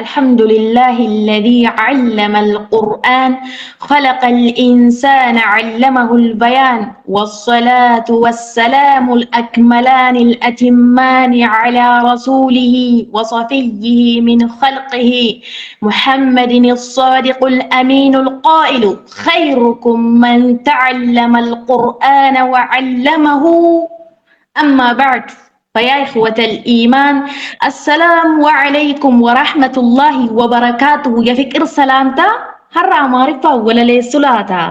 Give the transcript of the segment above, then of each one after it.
الحمد لله الذي علم القرآن خلق الإنسان علمه البيان والصلاة والسلام الأكملان الأتمان على رسوله وصفيه من خلقه محمد الصادق الأمين القائل خيركم من تعلم القرآن وعلمه. أما بعد، فيا إخوة الإيمان، السلام عليكم ورحمة الله وبركاته. يا فكر سلامتا هرا معرفة ولا لي سلاتا.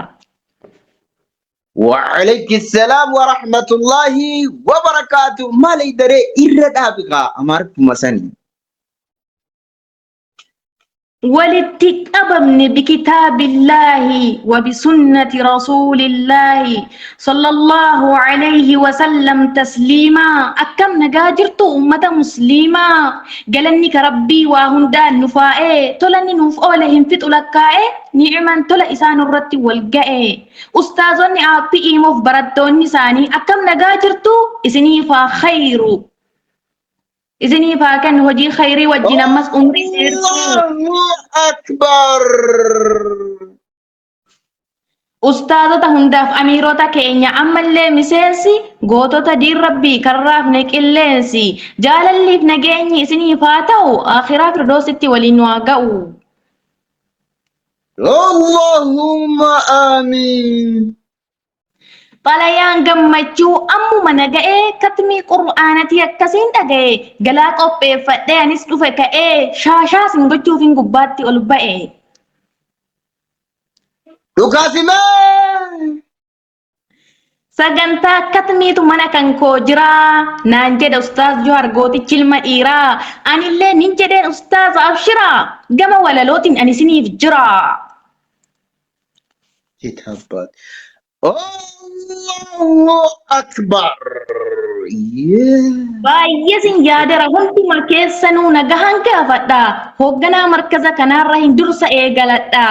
وعليك السلام ورحمة الله وبركاته. Maali daree irra dhaabiqa amaariffuma sanii. Walitti qabamne bikitaabillaahi wa bisunnati rasuulillaahi sallallahu alayhi wasallam tasliimaa. Akkam nagaa jirtu, ummata musliimaa? Galanni ka Rabbii waa hundaan nufaa'ee, tolanni nuuf oole hin fixu lakkaa'ee, ni'imaan tola isaan irratti wal ga'e. Ustaazonni aappii iimoof barattoonni isaanii, akkam nagaa jirtu? Isiniifaa khayru, isiniif haa kennu hojii khayrii wajjin ammas umrii dheertuu. Allahu Akbar. Ustaazota hundaaf, amiirota keenya, ammallee miseensi gootota diin Rabbii karraafne qilleensi, jaalalliif nageenyi isiniif haa ta'u, akhiraa firdoositti waliin nu haa ga'u. Allahumma amiin. Xalayaan gammachuu ammuma naga'ee, katmii qur'aanatii akkasiin dhaga'e, galaa qopheeffadhee anis dhufe ka'ee, shaashaa sin gochuufin gubbaatti ol ba'e. Dhugaasimee. Sagantaa katmiitu mana kan koo jiraa naan jedha Ustaaz Johar gootichi ilma dhiiraa. Anillee nin jedheen, ustaaz abshiraa, gama walalootiin ani isiniif jira. Kitaabbaat. Allahu Akbar. Yeah. Baay'ee sin yaadara, hunduma keessanuu nagahan gaafadha. Hoogganaa markaza kanaarra hin dursa eegaladha.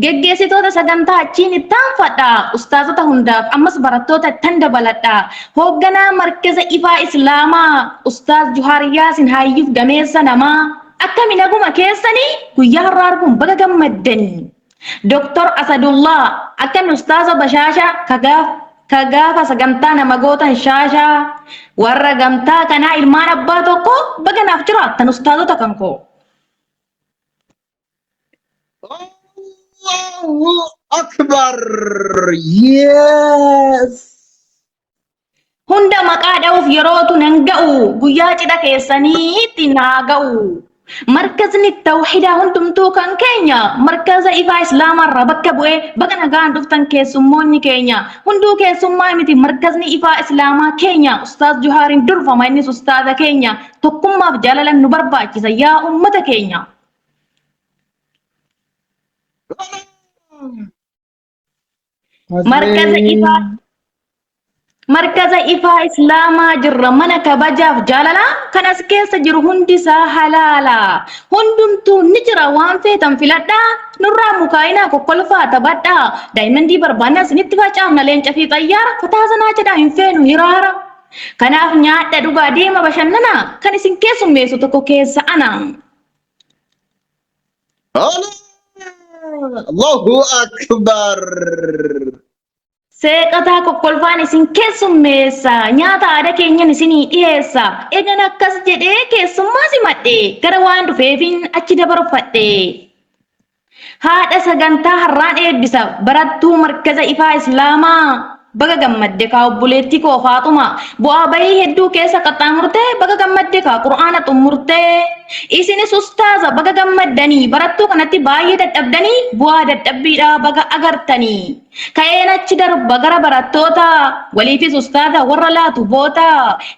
Geggeessitoota sagantaa achiin ittaanfadha. Ustaazota hundaaf ammas barattoota ittan dabaladha. Hoogganaa markaza ifaa Islaamaa Ustaaz Juhaar Yaasin haayyuuf gameessa namaa. Akkami, naguma keessanii? Guyyaa har'aa arguun baga gammaddanii. Doktor Asadullah, akkami ustaaza bashaasha, ka gaafa sagantaa nama gootan shaashaa, warra gamtaa kanaa, ilmaan abbaa tokko, baga naaf jiraattan ustaazota kan koo. Allahu Akbar. Yes. Hunda maqaa dha'uuf yerootu nan ga'u, guyyaa cidha keessanii naa ga'u. Markazni tawxiidaa hundumtuu kan keenya, markaza ifaa islaamaarraa bakka bu'ee baga nagaan dhuftan keessummoonni keenya. Hunduu keessummaa miti, markazni ifaa islaamaa keenya, Ustaaz Juhaariin durfama, innis ustaaza keenya. Tokkummaaf jaalalan nu barbaachisa, yaa ummata keenya. Markaza ifaa islaamaa jirra, mana kabajaaf jaalalaa, kan as keessa jiru hundi isaa halaala. Hundumtuu ni jira, waan feetan filadhaa, nurraa mukaayinaa kokkolfaa taphadhaa. Daa'imman barbaannaa isinitti facaafna, leenca fi xayyaara fataasanaa jedhaa, hin feenu hiraara. Kanaaf nyaadha, dhugaa, deema bashannanaa, kan isin keessummeessu tokko keessa ana. Allahu Akbar. Seeqataa kokkolfaan isin keessummeessa. Nyaata aadaa keenyan isinii dhiyeessa. Egan akkas jedhee keessummaa simadhe. Gara waan dhufeefin achi dabarfadhe. Haadha sagantaa har'aan eebbisa. Barattuu markaza ifaa Islaamaa. Baga gammadde kaa, obboleettii koo Faaxuma. Bu'aa bahii hedduu keessa qaxxaamurtee, baga gammadde kaa qur'aana xumurtee. Isinis ustaaza, baga gammaddanii, barattuu kanatti baay'ee dadhabdanii, bu'aa dadhabbiidhaa baga agartanii. Ka'een achi darba gara barattoota, waliifis ustaaza warra laatu boota,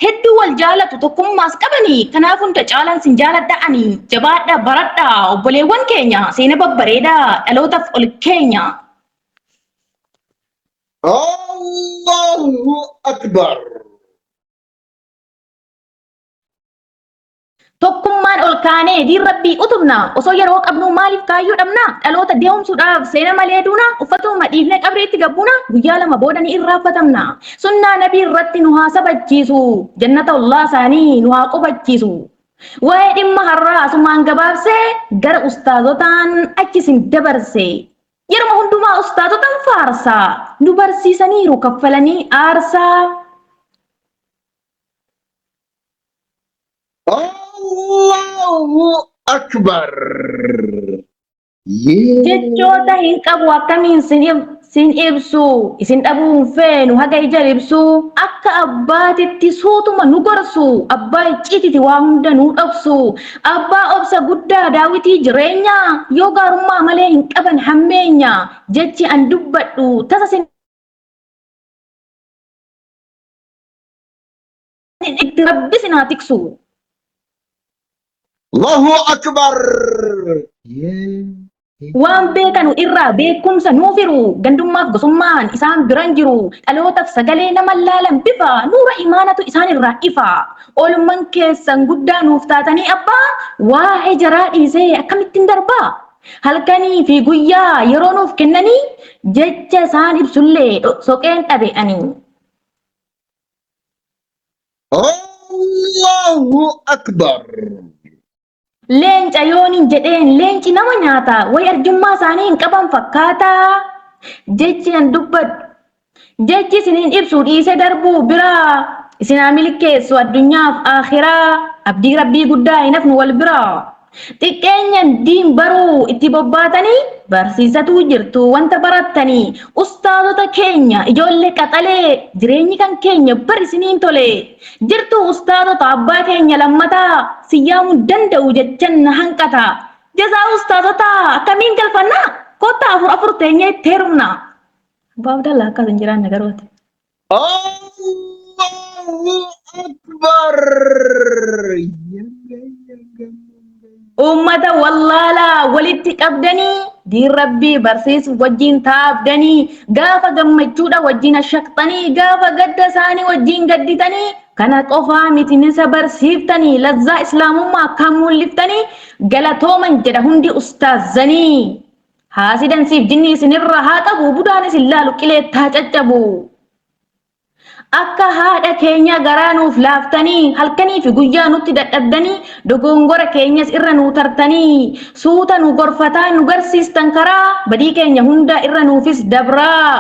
hedduu wal jaalatu, tokkummaas qabanii, kanaaf hunda caalan sin jaaladha'anii. Jabaadha, baradha, obboleewwan keenya, seena babbareedaa dhalootaaf ol keenya. Allahu Akbar. Tokkummaan ol kaanee diin Rabbii utubna. Osoo yeroo qabnu maaliif kaayyoo dhabna? Dhaloota deemsuudhaaf seena malee duuna. Uffatuma dhiifnee qabriitti gabbuuna. Guyyaa 2 booda ni irraanfatamna. Sunnaa Nabii irratti nu haa sabachiisu. Jannata Allah isaanii nu haa qubachiisu. Waa'ee dhimma har'aa asumaan gabaabsee gara ustaazotaan achi isin dabarse. Yeruma hundumaa ustaazotan faarsaa nu barsiisaniiru kaffalanii aarsaa. Allahu Akbar. Jechoota hin qabu akkamiin sin ibsu isin dhabuu hin feenu haga ija ibsu akka abbaatitti suutuma nu gorsu abbaa icciititi waa hunda nu dhoksu abbaa obsa guddaa daawitii jireenya yoo gaarummaa malee hin qaban hammeenya jechi an dubbadhu tasa sin itti rabbi sin haa tiksu. Allahu Akbar. Waan beekanu irraa beekumsa nuuf hiru gandummaaf gosummaan isaan biran jiru dhalootaaf sagalee nama laalan bifa nuura imaanatu isaan irraa ifa oolman keessan guddaa nuuf taatanii abbaa waa'ee jaraa dhiisee akkamittiin darbaa halkanii fi guyyaa yeroo nuuf kennanii jecha isaan ibsullee soqeen dhabe ani. Allahu Akbar. Leenca yooniin jedheen leenci nama nyaata way arjummaa isaanii hin qaban fakkaata jechi an dubbadhu jechi isiniin ibsu dhiisee darbuu biraa isin haa milkeessu addunyaaf akhiraa abdii rabbii guddaa hin hafnu wal biraa xiqqeenyan diin baruu itti bobbaatanii barsiisatuu jirtu wanta barattanii ustaazota keenya ijoollee qaxalee jireenyi kan keenya bar isiniin tole jirtu ustaazota abbaa keenya lammataa si yaamuu danda'u jechan na hanqata jazaa ustaazota akkamiin galfanna kottaa afur afur teenyee itti heerumna. Abbaa Abdallaa akkas hin jiraanne garooti. Allahu Akbar. Uummata wallaalaa walitti qabdanii diin rabbii barsiisuuf wajjin taabdanii gaafa gammachuudha wajjin ashaqxanii gaafa gadda isaanii wajjin gadditanii kana qofaa miti nisa barsiiftanii lazzaa islaamummaa akkaan mul'iftanii galatooman jedha hundi ustaazanii. Haasidan siif jinni isinirraa haa qabu budaan isin laalu qileettaa caccabu. Akka haadha keenya garaa nuuf laaftanii halkanii fi guyyaa nutti dadhabdanii dogongora keenyas irra nuu tartanii suuta nu gorfataa nu garsiistan karaa badii keenya hundaa irra nuufis dabraa.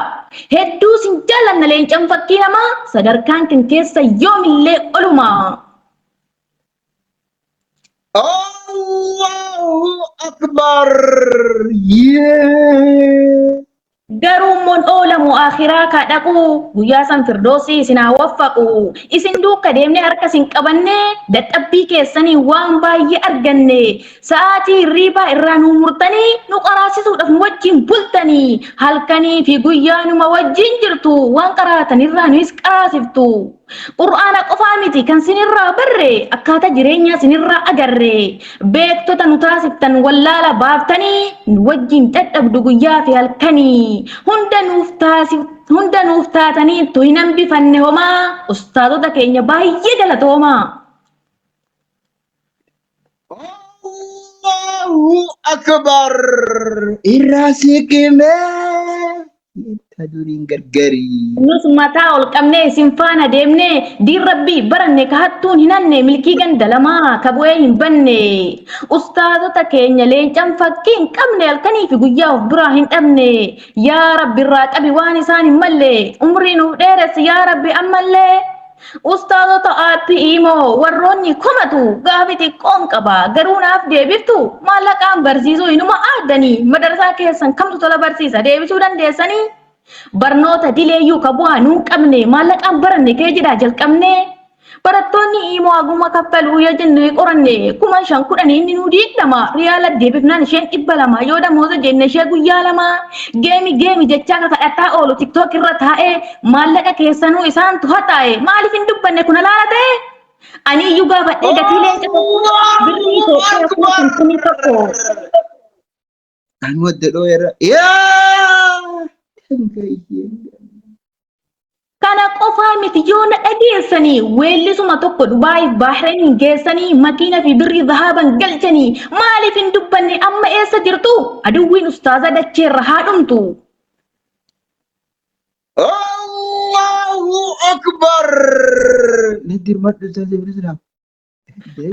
Hedduu sin jaallanna leencan fakkii namaa sadarkaan kan keessa yoomillee oluma. Allahu Akbar. Yeah. Garuu immoon oolamu akhiraa kaa dhaqu guyyaa san firdoosii isin haa waffaqu isin duuka deemnee harka isin qabannee dadhabbii keessanii waan baay'ee arganne sa'aatii hirriibaa irraa nu murtanii nu qaraasisuudhaaf nu wajjin bultanii halkanii fi guyyaa numa wajjin jirtu waan qaraatan irraa nuyis qaraasiftu. Qur'aana qofaa miti kan sinirraa barre akkaataa jireenyaa sinirraa agarre beektota nu taasiftan wallaala baaftanii nu wajjin dadhabdu guyyaa fi halkanii hunda nuuf taasif hunda nuuf taatanii tu hin hambifanne homaa ustaadota keenya baay'ee galatoomaa. Allahu Akbar. Irraa siqimee. Ta duriin gargarii. Nus mataa ol qabnee isin faana deemnee diin rabbii baranne ka hattuun hin hanne milkii ganda lamaa ka bu'ee hin banne ustaazota keenya leencan fakkii hin qabne halkanii fi guyyaa of biraa hin dhabne yaa rabbi irraa qabi waan isaan hin malle umrii nuuf dheeressi yaa rabbi ammallee Ustaazota aappii imoo warroonni komatu gaafi xiqqoon qaba garuu naaf deebiftu maallaqaan barsiisuu inuma aaddanii madarsaa keessan kamtu tola barsiisa deebisuu dandeessanii barnoota dileeyyuu ka bu'aa nuu qabne maallaqaan baranne kee jedhaa jalqabne barattoonni imoo haguma kaffaluu yoo jenne qoranne 5,000 10 inni nuu 20 riyaala deebifnaan isheen 200 yoo damooza jenne ishee guyyaa lama geemi geemi jechaa ka kadhataa oolu tiktook irra taa'ee maallaqa keessanuu isaantu haxaa'e maaliif hin dubbanne kun halaala ta'e ani iyyuu gaafadhee gatii leenca tokko birrii Itoophiyaa 51,000. Ani wadda dhooyera. Yaa! Kana qofaa miti yoo na dhageessanii weellisuma tokko Dubaayiif Baahreeniin geessanii makiina fi birrii zahaaban galchanii maaliif hin dubbanne amma eessa jirtu aduwwiin ustaaza dacheerra haa dhumtu. Allahu Akbar. Natti hirmadhu ustaaz Ibrahim.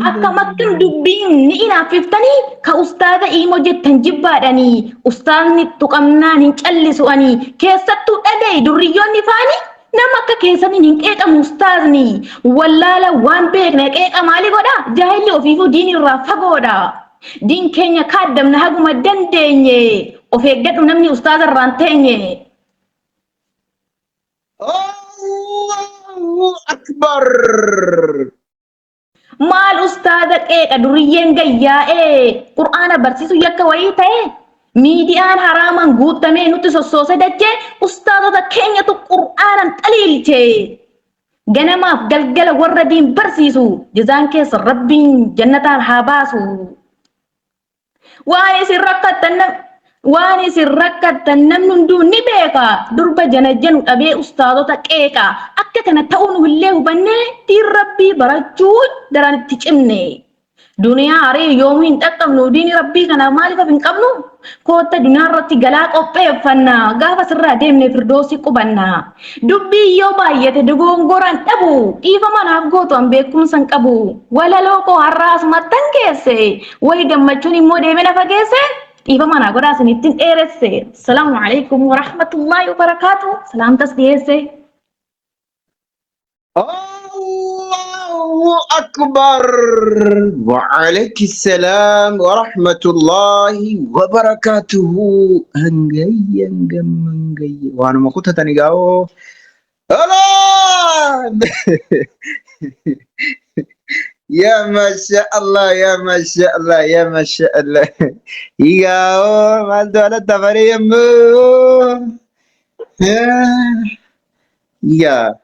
Akkam akkam dubbiin ni inaaffiftanii ka ustaaza iimoo jettan jibbaadhanii ustaazni tuqamnaan hin callisu ani keessattuu dhaga'i durriyyoonni faani nama akka keessaniin hin qeeqamu ustaazni wallaala waan beekne qeeqa maali godha jaahilli ofiifuu diin irraa fagoodha diin keenya kaaddamna haguma dandeenye of eeggadhu namni ustaaza irraan teenye. Allahu Akbar. Maal ustaaza qeeqa duriyyeen gayyaa'ee qur'aana barsiisu yakka wayii ta'e miidiyaan haraamaan guuttamee nutti sossoose dachee ustaazota keenyatu qur'aanan xaliilche. Ganamaaf galgala warra diin barsiisu jazaan keessa rabbiin jannataan haa baasu. Waan isin rakkattan nam waan isin rakkattan namni hunduu ni beeka. Durba janajjanu dhabee ustaazota qeeqa. Akka kana ta'uu nu illee hubannee diin rabbii barachuu daran itti cimne. Duniyaa arii yoomuu hin dhaqqabnu diini rabbii kana maaliif of hin qabnu? Kootta duniyaa irratti galaa qopheeffanna gaafa sirraa deemne firdoosii qubanna. Dubbii yoo baay'ate dogongoraan dhabu dhiifama naaf gootu an beekumsa hin qabu. Walaloo koo har'aa asumattan geesse wayi gammachuun immoo deemee na fageesse dhiifama naa godhaa isinittin dheeresse. Salaamu alaikum warahmatullaahi wabarakaatu. Salaamtas dhiyeesse. Allahu Akbar. Wa alayki salaam wa rahmatullahi wa barakatuhu. Hangayya hangam hangayya. Waanuma kutatani gaa'oo. Alaa! Ya masha Allah, ya masha Allah, ya masha Allah. Igaa'oo maaltu alatti hafaree yemmuu. Yaa.